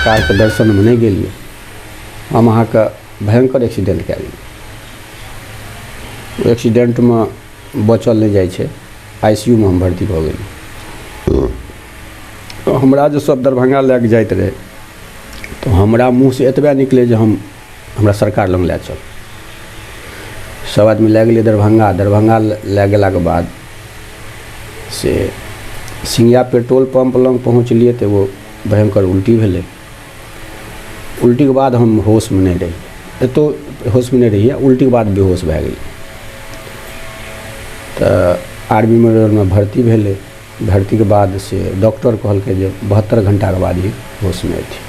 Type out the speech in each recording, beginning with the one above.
सरकारके दर्शनमे नहि गेलियै। हम अहाँके भयङ्कर एक्सीडेंट कए गेलियै। ओहि एक्सीडेंटमे बचल नहि जाइ छै, आई सी यू मे हम भर्ती भऽ गेलियै। हमरा जे सब दरभंगा लए कऽ जाइत रहै तऽ हमरा मुँहसँ एतबे निकलै जे हम हमरा सरकार लग लए चल। सब आदमी लए गेलै दरभंगा। दरभंगा लए गेलाके बाद से सिंघिया पेट्रोल पम्प लग पहुँचलियै तऽ एगो भयङ्कर उल्टी भेलै। उल्टीके बाद हम होशमे नहि रहियै, एतौ होशमे नहि रहियै, उल्टीके बाद बेहोश भए गेलियै। तऽ आर्मी मेडलमे भर्ती भेलै। भर्तीके बाद से डॉक्टर कहलकै जे 72 घण्टाके बाद ही होशमे अयथिन।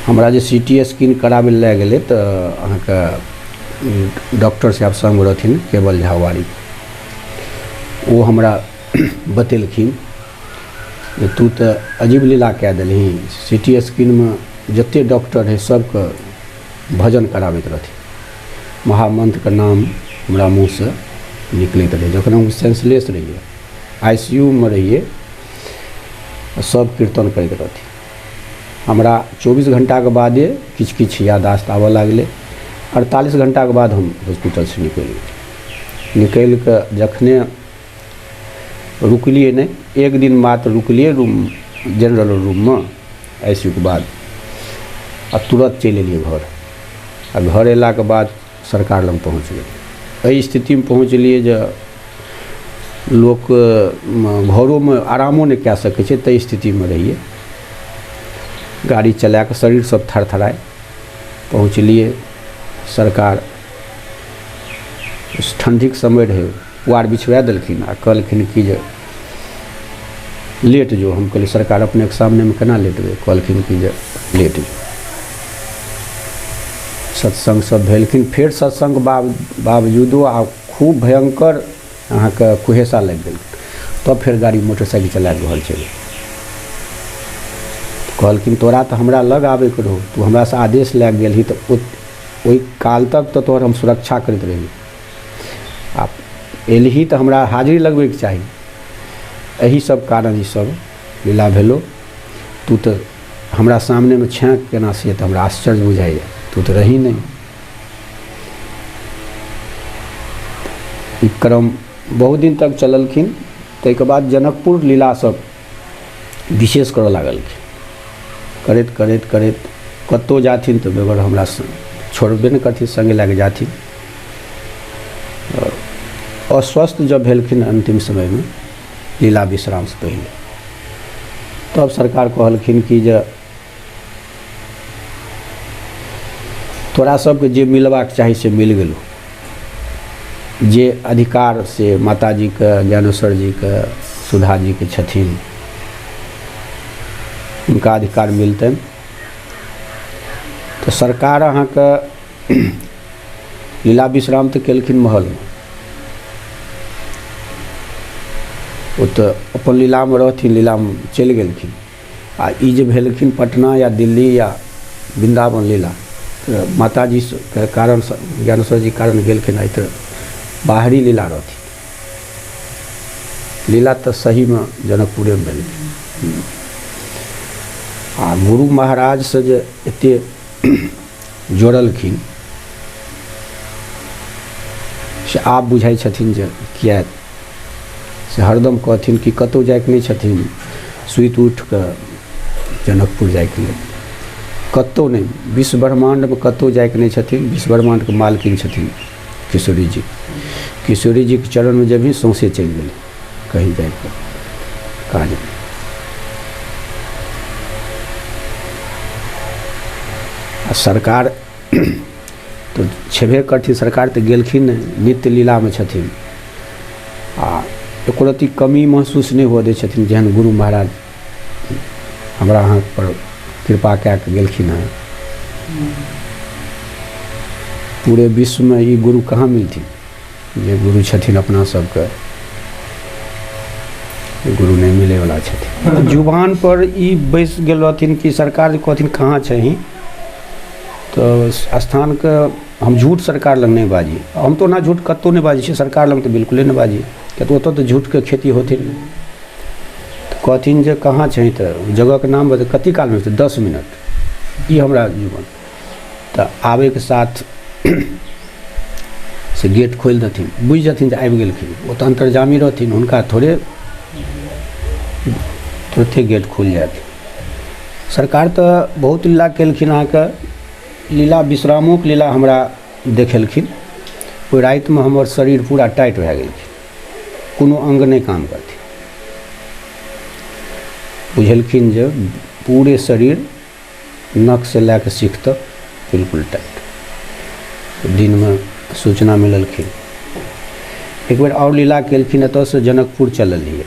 हमरा जे सी टी स्कैन कराबै लए गेलै तऽ अहाँके डॉक्टर साहेब सङ्ग रहथिन केवल झा वारी, ओ हमरा बतेलखिन जे तू तऽ अजीब लीला कए देलही, सी टी स्कैनमे जते डॉक्टर रहै सबके भजन कराबैत रहथिन, महामन्त्रके नाम हमरा मुँहसँ निकलैत रहै जखन हम सेंसलेस रहियै, आई सी यू मे रहियै, सब कीर्तन करैत रहथिन। हमरा 24 घण्टाके बादे किछु किछु याददाश्त आबऽ लागलै। 48 घण्टाके बाद हम हॉस्पिटलसँ निकलि गेलियै। निकलि कऽ जखने रुकलियै नहि, एक दिन मात्र रुकलियै रूम जनरल रूममे आई सी यू के बाद, आ तुरत चलि एलियै घर। आ घर अयलाके बाद सरकार लग पहुँच गेलियै। एहि स्थितिमे पहुँचलियै जे लोक घरोमे आरामो नहि कए सकै छै ताहि स्थितिमे रहियै। गाड़ी चलाए कऽ शरीर सब थरथराइ पहुँचलियै। सरकार ठण्डीके समय रहै, पुआर बिछबा देलखिन आ कहलखिन कि जे लेट जो। हम कहलियै सरकार अपनेके सामनेमे केना लेटबै? कहलखिन कि जे लेट जो। सत्सङ्ग सब भेलखिन। फेर सत्सङ्ग बावजूदो आ खूब भयङ्कर अहाँके कुहेसा लागि गेल। तब फेर गाड़ी मोटरसाइकिल चला कऽ घर चलि गेल। कहलखिन तोरा तऽ हमरा लग आबैके रहौ, तू हमरासँ आदेश लए कऽ गेलही तऽ ओहि काल तक तऽ तोहर हम सुरक्षा करैत रही, आ एलही तऽ हमरा हाजिरी लगबैके चाही। एहि सब कारण ई सब लीला भेलो। तू तऽ हमरा सामनेमे छेँ केना से तऽ हमरा आश्चर्य बुझाइए, तू तऽ रही नहि। ई क्रम बहुत दिन तक चललखिन। ताहिके बाद जनकपुर लीला सब विशेष करऽ लागलखिन। करैत करैत करैत कतहु जाथिन तऽ बगैर हमरा छोड़बे नहि करथिन, सङ्गे लए कऽ जाथिन। अस्वस्थ जब भेलखिन अन्तिम समयमे लीला विश्रामसँ पहिले, तब सरकार कहलखिन कि जे तोरा सबके जे मिलबाक चाही से मिल गेलौ, जे अधिकार से माताजीके, ज्ञानेश्वर जीके, सुधा जीके छथिन, हुनका अधिकार मिलतनि। तऽ सरकार अहाँके लीला विश्राम तऽ केलखिन महलमे, ओ तऽ अपन लीलामे रहथिन, लीलामे चलि गेलखिन। आ ई जे भेलखिन पटना या दिल्ली या वृन्दावन लीला, तऽ माताजीके कारण ज्ञानेश्वर जीके कारण गेलखिन, एहि तऽ बाहरी लीला रहथिन। लीला तऽ सहीमे जनकपुरेमे भेलै। आ गुरु महाराजसँ जे एते जोड़लखिन से आब बुझाइ छथिन जे किया से हरदम कहथिन कि कतहु जाइके नहि छथिन, सुति उठि कऽ जनकपुर जाइके लेल कतहु नहि, विश्व ब्रह्माण्डमे कतहु जाइके नहि छथिन। विश्व ब्रह्माण्डके मालकिन छथिन किशोरी जी। किशोरी जीके चरणमे जेबही सौँसे चलि गेलै, कहीं जाइके काज नहि। आ सरकार तऽ छेबे करथिन, सरकार तऽ गेलखिन नहि, नित्य लीलामे छथिन आ एको रत्ती कमी महसूस नहि हुअ दै छथिन। जेहन गुरु महाराज हमरा अहाँ पर कृपा कए कऽ गेलखिन हँ, पूरे विश्वमे ई गुरु कहाँ मिलथिन? जे गुरु छथिन अपना सबके, गुरु नहि मिलैवला छथिन। जुबान पर ई बैस गेल रहथिन कि सरकार जे कहथिन कहाँ छही, तऽ स्थानके हम झूठ सरकार लग नहि बाजी। हम तऽ ओना झूठ कतहु नहि बाजै छी, सरकार लग तऽ बिल्कुले नहि बाजी, किएक तऽ ओतऽ तऽ झूठके खेती होथिन नहि। कहथिन जे कहाँ छही तऽ जगहके नाम बता कते कालमे हेतै 10 मिनट। ई हमरा जीवन तऽ आबैके साथ से गेट खोलि देथिन, बुझि जेथिन जे आबि गेलखिन। ओ तऽ अन्तर्जामी रहथिन, हुनका थोड़े तुरते गेट खुलि जायत। सरकार तऽ बहुत लीला केलखिन अहाँके। लीला, विश्रामोके लीला हमरा देखेलखिन। ओहि रातिमे हमर शरीर पूरा टाइट भए गेलखिन, कोनो अङ्ग नहि काम करथिन। बुझेलखिन जे पूरे शरीर नखसँ लए कऽ सीख तक बिल्कुल टाइट। दिनमे सूचना मिललखिन। एक बेर आओर लीला केलखिन। एतऽसँ जनकपुर चलल रहियै।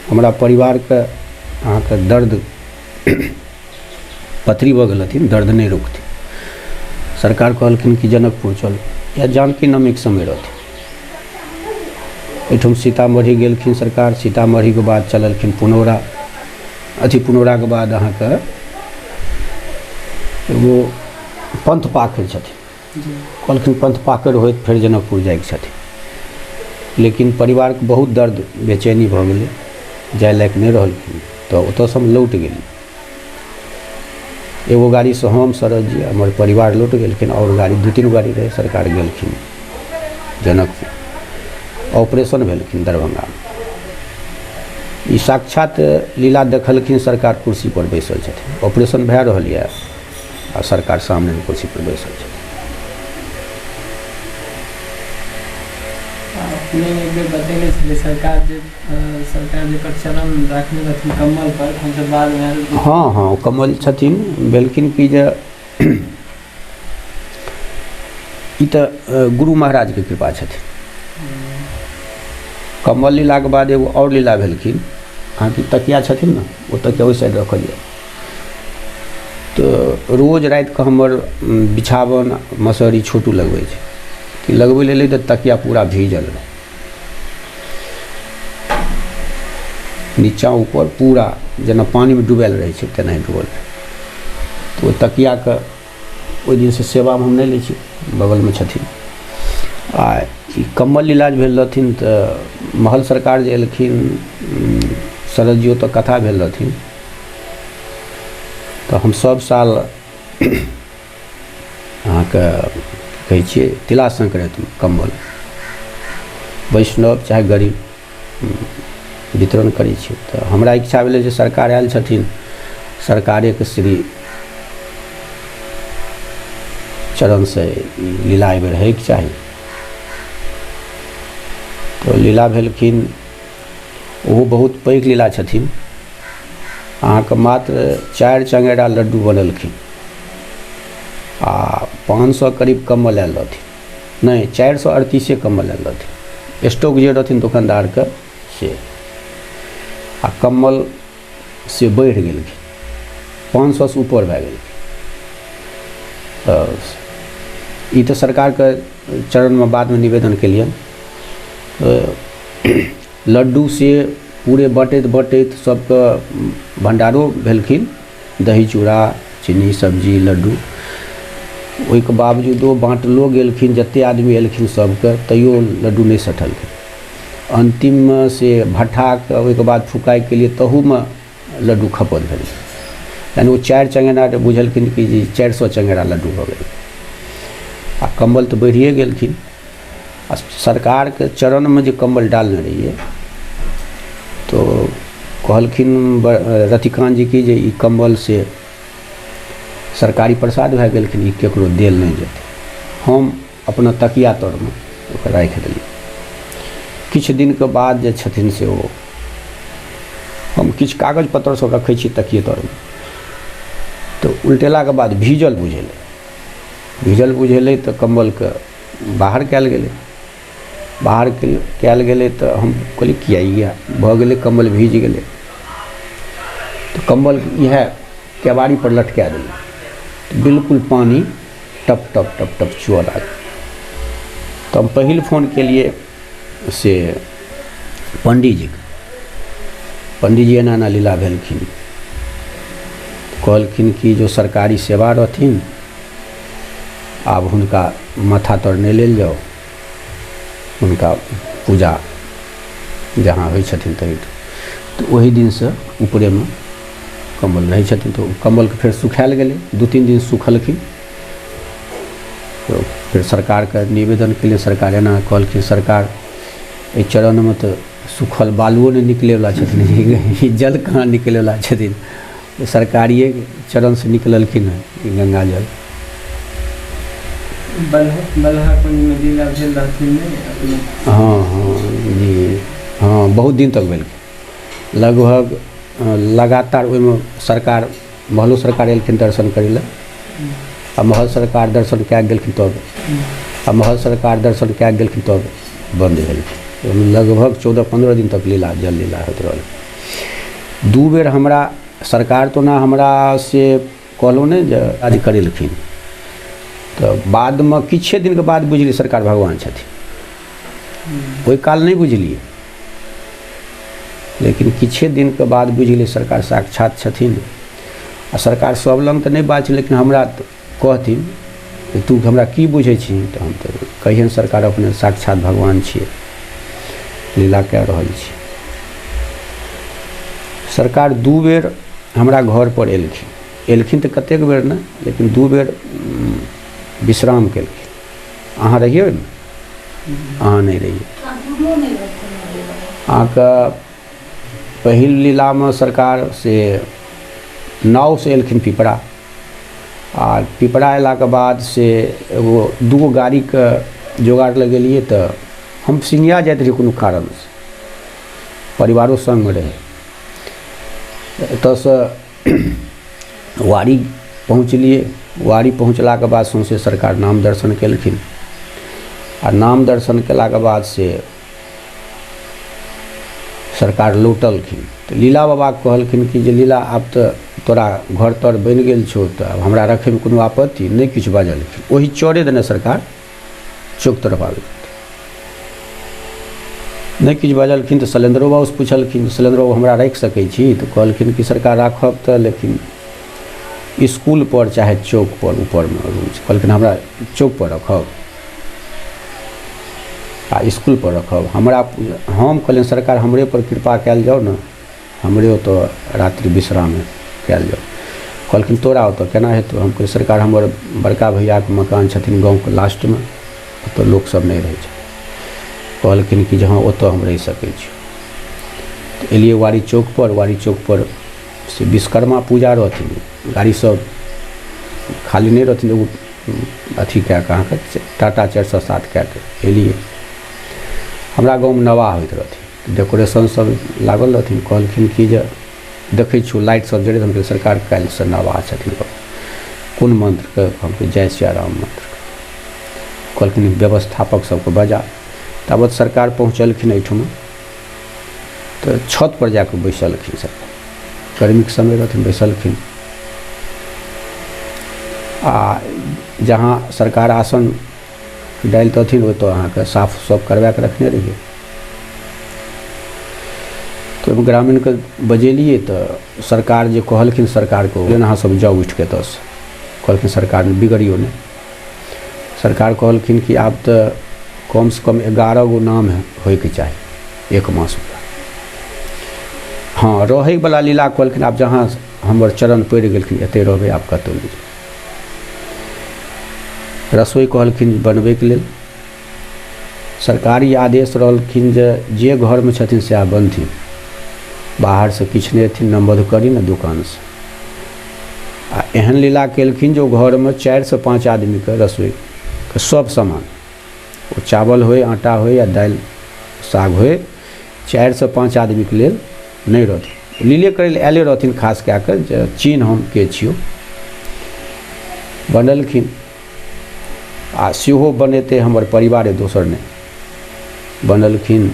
हमरा परिवारके अहाँके दर्द, पथरी भऽ गेल रहथिन, दर्द नहि रुकथिन। सरकार कहलखिन कि जनकपुर चलू, या जानकी नवमीके समय रहथिन। एहिठाम सीतामढ़ी गेलखिन सरकार। सीतामढ़ीके बाद चललखिन पुनौरा, अथी पुनौराके बाद अहाँके एगो पंथ पाखरि छथिन। कहलखिन पंथ पाखरि होइत फेर जनकपुर जाइके छथिन। लेकिन परिवारके बहुत दर्द, बेचैनी भऽ गेलै, जाय लायक नहि रहलखिन। तऽ ओतऽसँ हम लौट गेली। एगो गाड़ीसँ हम, शरद जी, हमर परिवार लौट गेलखिन आओर गाड़ी, दू तीन गाड़ी रहै। सरकार गेलखिन जनकपुर, ऑपरेशन भेलखिन दरभंगामे। ई साक्षात लीला देखलखिन। सरकार कुर्सी पर बैसल छथिन, ऑपरेशन भए रहल यऽ आ सरकार सामनेमे कुर्सी पर बैसल छथिन। अपने एक बेर बतेने छलियै, सरकार जे पर चरण राखने रहथिन कम्बल पर, हमसब बादमे आयल। हँ, ओ कमल छथिन। भेलखिन कि जे ई तऽ गुरु महाराजके कृपा छथिन। कमल लीलाके बाद एगो आओर लीला भेलखिन। अहाँके तकिया छथिन ने, ओ तकिया ओहि साइड रखल यऽ। तऽ रोज रातिके हमर बिछावन, मसहरी छोटू लगबै छै कि लगबै लए एलै तऽ तकिया पूरा भीजल रहै, नीचाँ ऊपर पूरा, जेना पानिमे डुबायल रहै छै तेनाही डूबल रहै। तऽ ओहि तकियाके ओहि दिनसँ सेवामे हम नहि लै छी, बगलमे छथिन। आ ई कम्बल लीला जे भेल रहथिन तऽ महल सरकार जे एलखिन, शरद जी ओतऽ कथा भेल रहथिन। तऽ हम सब साल अहाँके कहै छियै, तिला संक्रान्तिमे कम्बल वैष्णव चाहे गरीब वितरण करै छियै। तऽ हमरा इच्छा भेलै जे सरकार आयल छथिन, सरकारेके श्री चरणसँ ई लीला एहिबेर होइके चाही। तऽ लीला भेलखिन। ओहो बहुत पैघ लीला छथिन। अहाँके मात्र 4 चङ्गेरा लड्डू बनेलखिन आ 500 करीब कम्बल आयल रहथिन। नहि, 438 कम्बल आयल रहथिन, स्टॉक जे रहथिन दोकानदारके से। आ कम्बल से बढ़ि गेलखिन, 500सँ ऊपर भए गेलखिन। तऽ ई तऽ सरकारके चरणमे बादमे निवेदन केलियनि। तऽ लड्डू से पूरे बँटैत बँटैत सबके भण्डारो भेलखिन, दही, चूड़ा, चीनी, सब्जी, लड्डू। ओहिके बावजूदो बाँटलो गेलखिन जतेक आदमी एलखिन सबके, तैयो लड्डू नहि सठलखिन। अन्तिममे से भट्ठाके ओहिके बाद फुकाइके लिए तहूमे लड्डू खपत भेलै। यानि ओ 4 चङ्गेरा बुझलखिन कि जे 400 चङ्गेरा लड्डू भऽ गेल आ कम्बल तऽ बढ़िए गेलखिन। आ सरकारके चरणमे जे कम्बल डालने रहियै तऽ कहलखिन रतिकान्त जी कि जे ई कम्बल से सरकारी प्रसाद भए गेलखिन, ई ककरो देल नहि जेतै। हम अपना तकिया तरमे ओकरा राखि देलियै। किछु दिनके बाद जे छथिन से ओ हम किछु कागज पत्तर सब रखै छी तकिए तरमे, तऽ उल्टेलाके बाद भीजल बुझेलै। भीजल बुझेलै तऽ कम्बलके बाहर कयल गेलै। बाहर कयल गेलै तऽ हम कहलियै, किया इएह भऽ गेलै, कम्बल भीज गेलै? तऽ कम्बल इएह केबाड़ी पर लटका देलियै। बिल्कुल पानि टप टप टप टप चुअ लागल। तऽ हम पहिल फोन केलियै से पंडीजीके, पंडीजी, एना एना लीला भेलखिन। कहलखिन कि जो सरकारी सेवा रहथिन, आब हुनका माथा तर नहि लेल जाउ, हुनका पूजा जहाँ होइ छथिन तही। तऽ ओहि दिनसँ ऊपरेमे कम्बल रहै छथिन। तऽ ओ कम्बलके फेर सुखायल गेलै, 2-3 दिन सुखलखिन। तऽ फेर सरकारके निवेदन केलियै, सरकार एना कहलखिन, सरकार एहि चरणमे तऽ सुखल बालुओ नहि निकलैवला छथिन, ई जल कहाँ निकलैवला छथिन? सरकारिए चरणसँ निकललखिन हँ ई गंगा जल। बलहा कुंजमे लीला भेल रहथिन नहि अपने? हँ हँ जी हँ, बहुत दिन तक भेलखिन, लगभग लगातार। ओहिमे सरकार, महलो सरकार एलखिन दर्शन करै लए आ महल सरकार दर्शन कए गेलखिन तब आ महल सरकार दर्शन कए गेलखिन तब बन्द भेलखिन। ओहिमे लगभग 14-15 दिन तक लीला, जल लीला होइत रहल। 2 बेर हमरा सरकार तो ओना हमरा से कहलहुँ ने जे काज करेलखिन, तऽ बादमे किछे दिनके बाद बुझलियै सरकार भगवान छथिन। ओहि काल नहि बुझलियै, लेकिन किछे दिनके बाद बुझि गेलियै सरकार साक्षात छथिन। आ सरकार सब लग तऽ नहि बात छै, लेकिन हमरा कहथिन जे तू हमरा की बुझै छी, तऽ हम तऽ कहियनि सरकार अपने साक्षात भगवान छियै, लीला कए रहल छी। सरकार 2 बेर हमरा घरपर एलखिन। एलखिन तऽ कतेक बेर ने, लेकिन 2 बेर विश्राम केलखिन। अहाँ रहियै ओहिमे? अहाँ नहि रहियै। अहाँके पहिल लीलामे सरकार से नावसँ एलखिन पिपरा, आ पिपरा अयलाके बाद से एगो दूगो गाड़ीके जोगाड़ लगेलियै। तऽ हम सिंघिया जाइत रहियै कोनो कारणसँ, परिवारो सङ्गमे रहै। एतऽसँ वारी पहुँचलियै। वारी पहुँचलाके बाद सौँसे सरकार नाम दर्शन केलखिन आ नाम दर्शन केलाके बाद से सरकार लौटलखिन। तऽ लीला बाबाके कहलखिन कि जे लीला, आब तऽ तोरा घर तर बनि गेल छौ, तऽ आब हमरा रखैमे कोनो आपत्ति नहि। किछु बाजलखिन, ओहि चौरे देने सरकार चौक तरफ आबै नहि किछु बाजलखिन। तऽ शैलेन्द्रो बाबूसँ पुछलखिन, शैलेन्द्र बाबू, हमरा राखि सकै छी? तऽ कहलखिन कि सरकार राखब तऽ, लेकिन इसकुलपर चाहे चौकपर ऊपरमे रूम छै। कहलखिन हमरा चौकपर रखब आ इसकुलपर रखब हमरा। हम कहलियनि सरकार, हमरे पर कृपा कयल जाउ ने, हमरे ओतऽ रात्रि विश्राम कयल जाउ। कहलखिन तोरा ओतऽ केना हेतौ? हम कहलियै सरकार, हमर बड़का भैयाके मकान छथिन गाँवके लास्टमे, ओतऽ लोकसब नहि रहै छै। कहलखिन कि जे हँ, ओतऽ हम रहि सकै छी। तऽ एलियै वारी चौकपर। वारी चौकपर से विश्वकर्मा पूजा रहथिन, गाड़ी सब खाली नहि रहथिन। एगो अथी कए कऽ अहाँके टाटा 407 कए कऽ एलियै। हमरा गाँवमे नवाह होइत रहथिन, डेकोरेशन सब लागल रहथिन। कहलखिन कि जे देखै छियौ लाइट सब जड़ैत। हम कहलियै सरकार, काल्हिसँ नवाह छथिन। कोन मन्त्रके? हम कहलियै जय सिया राम मन्त्रके। कहलखिन व्यवस्थापक सबके बजा। ताबत सरकार पहुँचलखिन एहिठमा, तऽ छत पर जाकऽ बैसलखिन सरकार। गर्मीके समय रहथिन, बैसलखिन आ जहाँ सरकार आसन डालितथिन, ओतऽ अहाँके साफ सब करबाके रखने रहियै। तऽ ओहिमे ग्रामीणके बजेलियै, तऽ सरकार जे कहलखिन सरकारके, अहाँ सब जाउ उठिके एतऽसँ। कहलखिन सरकार बिगड़ियौ नहि। सरकार कहलखिन कि आब तऽ कमसँ कम 11 गो नाम होइके चाही एक मासमे। हँ, रहैवला लीला कहलखिन आब जहाँ हमर चरण पड़ि गेलखिन, एतहि रहबै, आब कतहु नहि जेबै। रसोइ कहलखिन बनबैके लेल। सरकारी आदेश रहलखिन जे जे घरमे छथिन सएह बनथिन, बाहरसँ किछु नहि अयथिन, न मधुकरी ने दोकानसँ। आ एहन लीला केलखिन जे ओ घरमे 4सँ 5 आदमीके रसोइके सब सामान, ओ चावल होइ, आटा होइ या दालि साग होइ, 4सँ 5 आदमीके लेल नहि रहथिन। लीले करै लए आयले रहथिन खास कए कऽ जे चिन्ह हम के छियौ। बनेलखिन आ सेहो बनेतै हमर परिवारे, दोसर नहि बनेलखिन।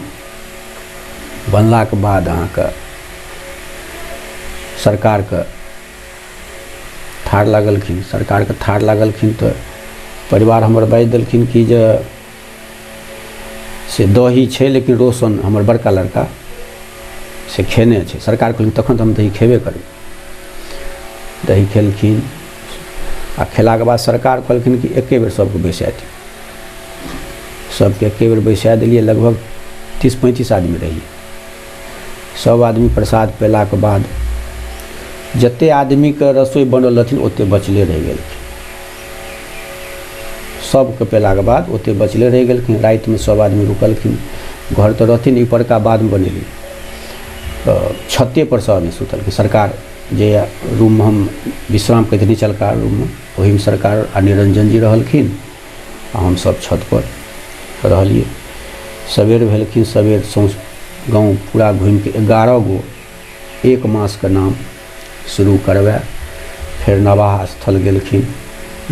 बनलाके बाद अहाँके सरकारके थार लागलखिन। सरकारके थार लागलखिन तऽ परिवार हमर बाजि देलखिन कि जे से दही छै, लेकिन रोशन हमर बड़का लड़का से खेने छै। सरकार कहलखिन तखन तऽ हम दही खेबे करबै। दही खेलखिन आ खेलाके बाद सरकार कहलखिन कि एके बेर सबके बैसा दियौ। सबके एके बेर बैसा देलियै। लगभग 30-35 आदमी रहियै। सब आदमी प्रसाद पेलाके बाद जते आदमीके रसोइ बनल रहथिन ओते बचले रहि गेलखिन। सबके पेलाके बाद ओते बचले रहि गेलखिन। रातिमे सब आदमी रुकलखिन, घर तऽ रहथिन ई परका बादमे बनेलियै, तऽ छते पर सब आदमी सुतलखिन। सरकार जे रूममे हम विश्राम करैत निचलका रूममे, ओहिमे सरकार आ निरंजन जी रहलखिन आ हमसब छत पर रहलियै। सबेर भेलखिन, सबेर सौंस गाँव पूरा घुमिके 11 गो एक मासके नाम शुरू करबै फेर नवाह स्थल गेलखिन।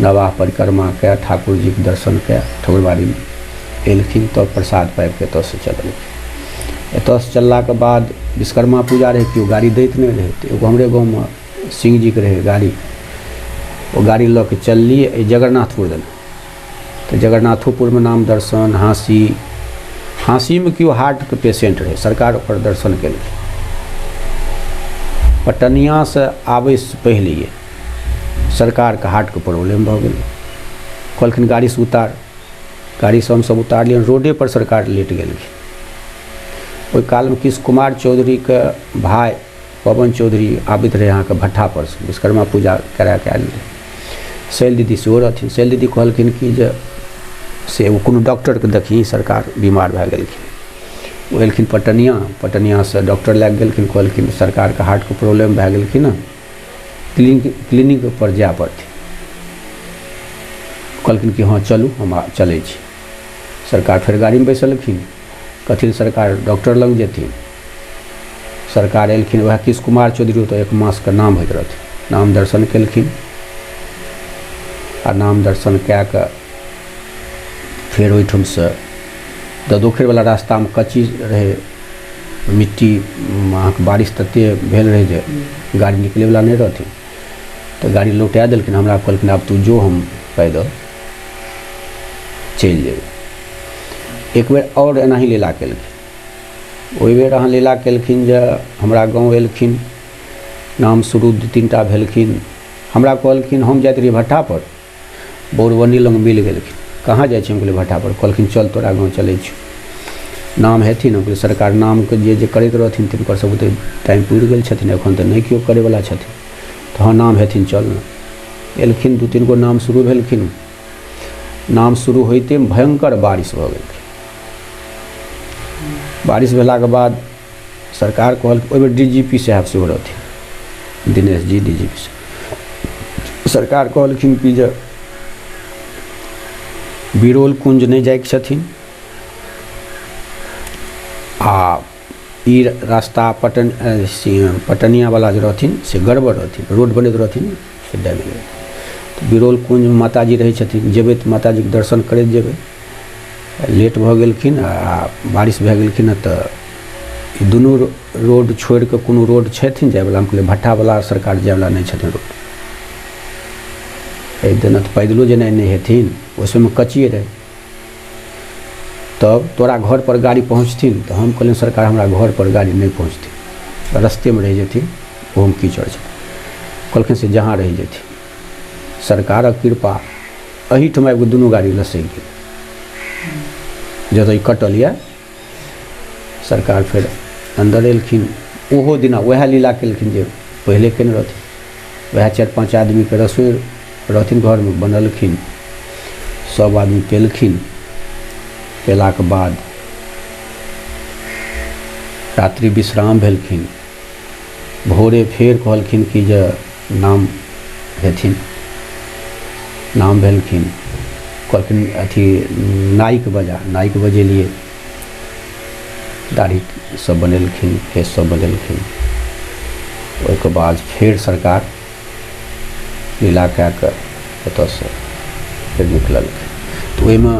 नवाह परिक्रमा कए ठाकुर जीके दर्शन कए ठाकुरबाड़ीमे एलखिन, तब प्रसाद पाबिके एतऽसँ चललखिन। एतऽसँ चललाके बाद विश्वकर्मा पूजा रहै, केओ गाड़ी दैत नहि रहै, तऽ एगो हमरे गाँवमे सिंह जीके रहै गाड़ी, ओ गाड़ी लऽ के चललियै एहि जगरनाथपुर दने। तऽ जगरनाथोपुरमे नाम दर्शन, हाँसी, हाँसीमे केओ हार्टके पेशेंट रहै, सरकार ओकर दर्शन केलखिन। पटनियासँ आबैसँ पहिलैए सरकारके हार्टके प्रॉब्लम भऽ गेलै, कहलखिन गाड़ीसँ उतार। गाड़ीसँ हमसभ उतारलियनि, रोडेपर सरकार लेट गेलखिन। ओहि कालमे कृष्ण कुमार चौधरीके भाय पवन चौधरी आबैत रहै अहाँके भट्ठापरसँ विश्वकर्मा पूजा कराके आयल रहै। शैल दीदी सेहो रहथिन। शैल दीदी कहलखिन कि जे से ओ कोनो डॉक्टरके देखही, सरकार बीमार भए गेलखिन। ओ एलखिन पटनिया, पटनियासँ डॉक्टर लए कऽ गेलखिन, कहलखिन सरकारके हार्टके प्रॉब्लम भए गेलखिन हँ, क्लिनिकपर जाय पड़तै। कहलखिन कि हँ चलू, हम चलै छी। सरकार फेर गाड़ीमे बैसलखिन, कहथिन सरकार डॉक्टर लग जेथिन। सरकार एलखिन, वएह कृष्ण कुमार चौधरी ओतऽ एक मासके नाम होइत रहथिन, नाम दर्शन केलखिन आ नाम दर्शन कए कऽ फेर ओहिठामसँ ददोखरिवला रास्तामे कच्ची रहै, मिट्टी, अहाँके बारिश ततेक भेल रहै जे गाड़ी निकलैवला नहि रहथिन, तऽ गाड़ी लौटा देलखिन। हमरा कहलखिन आब तू जो, हम पैदल चलि जेबै। एक बेर आओर एनाही लीला केलखिन। ओहि बेर अहाँ लीला केलखिन जे हमरा गाँव एलखिन, नाम शुरू 2-3 टा भेलखिन। हमरा कहलखिन, हम जाइत रहियै भट्ठापर, बौरबनी लग मिल गेलखिन। कहाँ जाइ छी? हम कहलियै भट्ठापर। कहलखिन चल तोरा गाँव चलै छी, नाम हेथिन। हम कहलियै सरकार नामके जे जे करैत रहथिन तिनकर सब ओते टाइम पुरि गेल छथिन, एखन तऽ नहि केओ करैवला छथिन, तऽ हँ नाम हेथिन चल ने। एलखिन, 2-3 गो नाम शुरू भेलखिन। नाम शुरू होइते भयङ्कर बारिश भऽ गेलखिन। बारिश भेलाके बाद सरकार कहलक, ओहि बेर डी जी पी साहेब सेहो रहथिन, Dinesh ji D G P साहेब। सरकार कहलखिन कि जे बिरोल कुञ्ज नहि जाइके छथिन आ ई रास्ता पटनियावला जे रहथिन से गड़बड़ रहथिन, रोड बनैत रहथिन से डैमेज रहथिन। बिरोल कुञ्जमे माताजी रहै छथिन, जेबै तऽ माताजीके दर्शन करैत जेबै। लेट भऽ गेलखिन आ बारिश भए गेलखिन हँ, तऽ ई दुनू रोड छोड़ि कऽ कोनो रोड छथिन जायवला? हम कहलियै भट्ठावला सरकार जायवला नहि छथिन रोड, एहि दिना तऽ पैदलो जेनाइ नहि हेथिन, ओहि समयमे कच्चिए रहै। तब तोरा घरपर गाड़ी पहुँचथिन? तऽ हम कहलियनि सरकार हमरा घरपर गाड़ी नहि पहुँचथिन, रस्तेमे रहि जेथिन, ओहोमे कीचड़ छै। कहलखिन से जहाँ रहि जेथिन। सरकारक कृपा एहिठाम आबि कऽ दुनू गाड़ी लसकि गेल जतऽ ई कटल यऽ। सरकार फेर अन्दर एलखिन, ओहो दिना वएह लीला केलखिन जे पहिले केने रहथिन। वएह 4-5 आदमीके रसोइ रहथिन घरमे, बनलखिन, सब आदमी पेलखिन। पेलाके बाद रात्रि विश्राम भेलखिन। भोरे फेर कहलखिन कि जे नाम हेथिन, नाम भेलखिन। कहलखिन अथी नाइक बजा, नाइक बजेलियै, दाढ़ी सब बनेलखिन, केश सब बनेलखिन। ओहिके बाद फेर सरकार लीला कए कऽ ओतऽसँ फेर निकललखिन। तऽ ओहिमे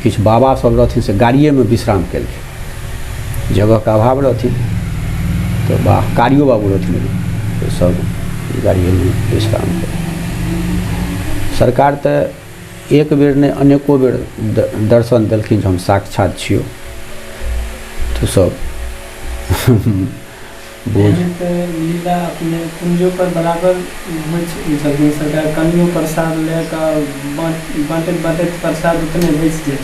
किछु बाबा सब रहथिन से गाड़िएमे विश्राम केलखिन, जगहके अभाव रहथिन, तऽ बा कारियो बाबू रहथिन ओहिमे, सब गाड़िएमे विश्राम केलखिन। सरकार तऽ एक बेर नहि अनेको बेर दर्शन देलखिन जे हम साक्षात छियौ, तऽ सब बोझ। एहन तऽ लीला अपने कुञ्जो पर बराबर होइ छलखिन सरकार, कनियो प्रसाद लए कऽ बाँटैत बाँटैत प्रसाद उतने बचि जाइ।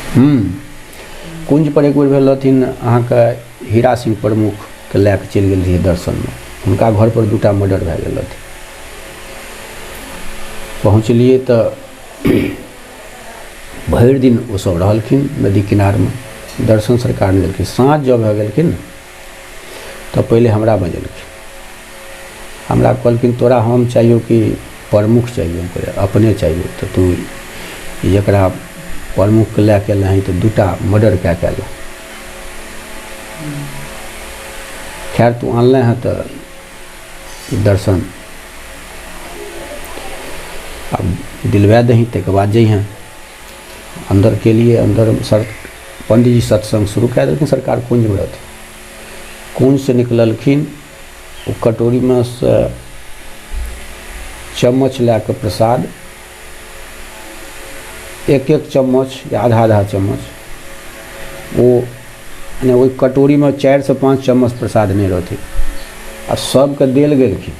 कुञ्ज पर एक बेर भेल रहथिन अहाँके हीरा सिंह प्रमुख, के लए कऽ चलि गेल रहियै दर्शनमे। हुनका घरपर 2टा मर्डर भए गेल रहथिन। पहुँचलियै तऽ भरि दिन ओसभ रहलखिन नदी किनारमे, दर्शन सरकार नहि देलखिन। साँझ जब भए गेलखिन तऽ पहिले हमरा बजेलखिन। हमरा कहलखिन तोरा हम चाहियौ कि प्रमुख चाहियौ? हम कहलियै अपने चाहियौ। तऽ तू जकरा प्रमुखके लए कऽ एलही तऽ 2टा मर्डर कए कऽ एलहु। खैर तू आनले हँ तऽ दर्शन आब दिलवा दही, ताहिके बाद जइहेँ। अन्दर केलियै, अन्दर सर पंडीजी सत्संग शुरू कए देलखिन। सरकार कुंजमे रहथिन। कुंजसँ निकललखिन, ओ कटोरीमे से चम्मच लए कऽ प्रसाद एक एक चम्मच या आधा आधा चम्मच, ओ मने ओहि कटोरीमे 4 से 5 चम्मच प्रसाद नहि रहथिन आ सबके देल गेलखिन,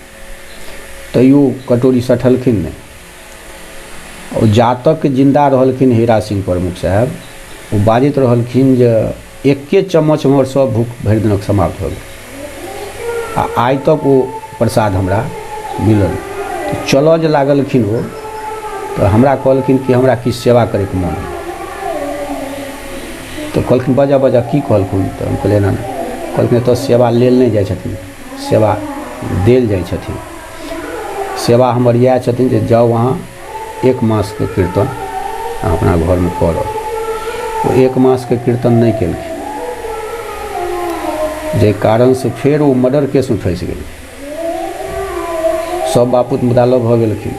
तैयो कटोरी सठलखिन नहि। ओ जातक जिन्दा रहलखिन हीरा सिंह प्रमुख साहेब, ओ बाजैत रहलखिन जे एके चम्मच हमर सब भूख भरि दिनक समाप्त भऽ गेल आ आइ तक ओ प्रसाद हमरा मिलल। तऽ चलऽ जे लागलखिन ओ तऽ हमरा कहलखिन कि हमरा किछु सेवा करैके मोन अइ। तऽ कहलखिन बजा बजा, की कहलखुन? तऽ हम कहलियै एना एना। कहलखिन एतऽ सेवा लेल नहि जाइ छथिन, सेवा देल जाइ छथिन। सेवा हमर इएह छथिन जे जाउ अहाँ एक मासके कीर्तन अहाँ अपना घरमे करब। ओ एक मासके कीर्तन नहि केलखिन, जाहि कारणसँ फेर ओ मर्डर केसमे फँसि गेलखिन। सब बापूत मुदालह भऽ गेलखिन।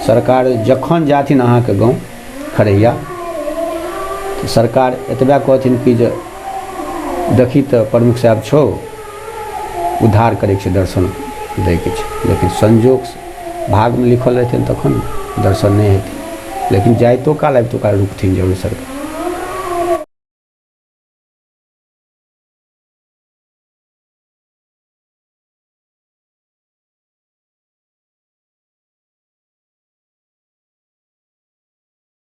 सरकार जखन जाथिन अहाँके गाँव खरहिया तऽ सरकार एतबे कहथिन कि जे देखी तऽ प्रमुख साहेब छौ, उद्धार करैके छै, दर्शन दैके छै। लेकिन संजोग भागमे लिखल रहतनि तखन दर्शन नहि हेतै, लेकिन जाइतो काल आबितो काल रुकथिन जरूर सरकार।